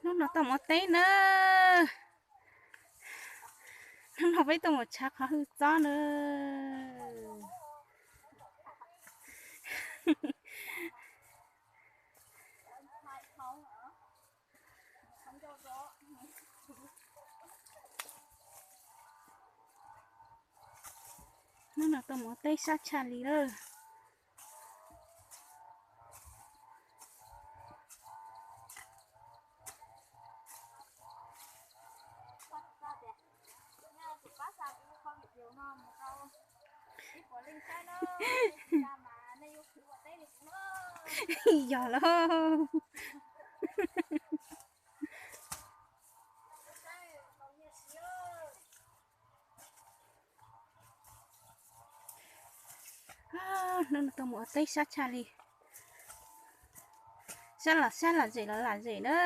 Hnub no tuaj mus ua teb na. Hnub no peb tuaj mus tshav qhov hwj txob na. Hnub no tuaj mus ua teb sab tshaj li lawm. Yog lauj. Hnub no tuaj mus ua teb sab tshaj li. Sab los sab, lam zem los lam zem na.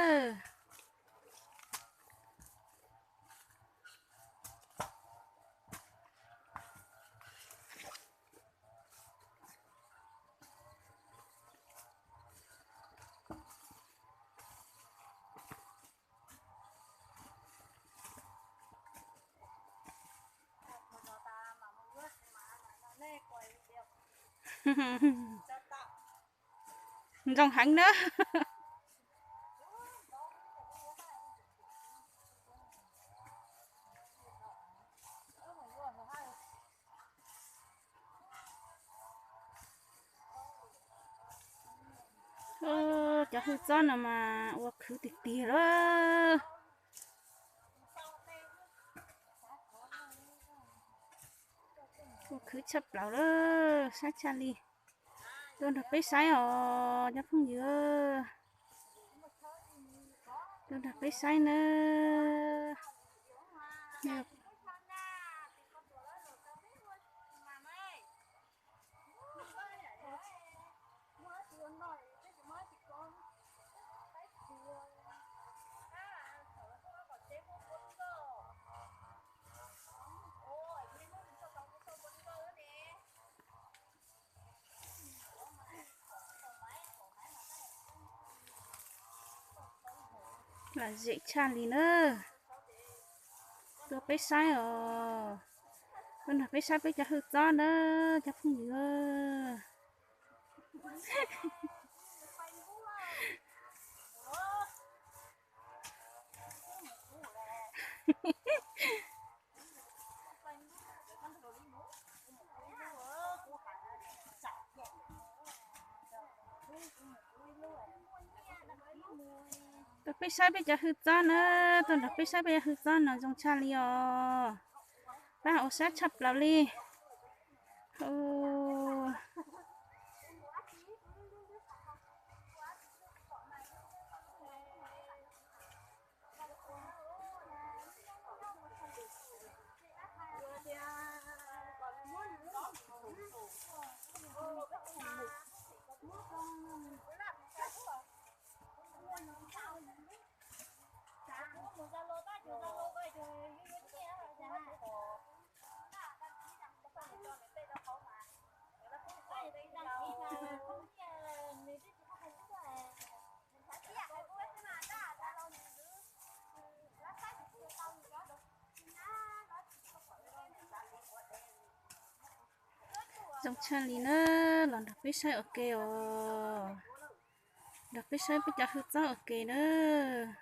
Zoo heev na. Cov hwj txob no mas ua khwv tiag tiag lawm. Ua khwv tshaj plaws lawm, saib tshaj li. Tuaj nrog peb saib os cov phooj ywg. Tuaj nrog peb saib nawb. Lam zem tshaj li na. Tuaj peb saib os. Tuaj nrog peb saib peb cov hwj txob na cov phooj ywg. Tuaj peb saib peb cov hwj txob na, tuaj nrog peb saib peb cov hwj txob no zoo tshaj li os. Pab ua sab tshaj plaws li. Zoo tshaj li na, los nrog peb saib ua ke os. Nrog peb saib peb cov hwj txob ua ke nawb.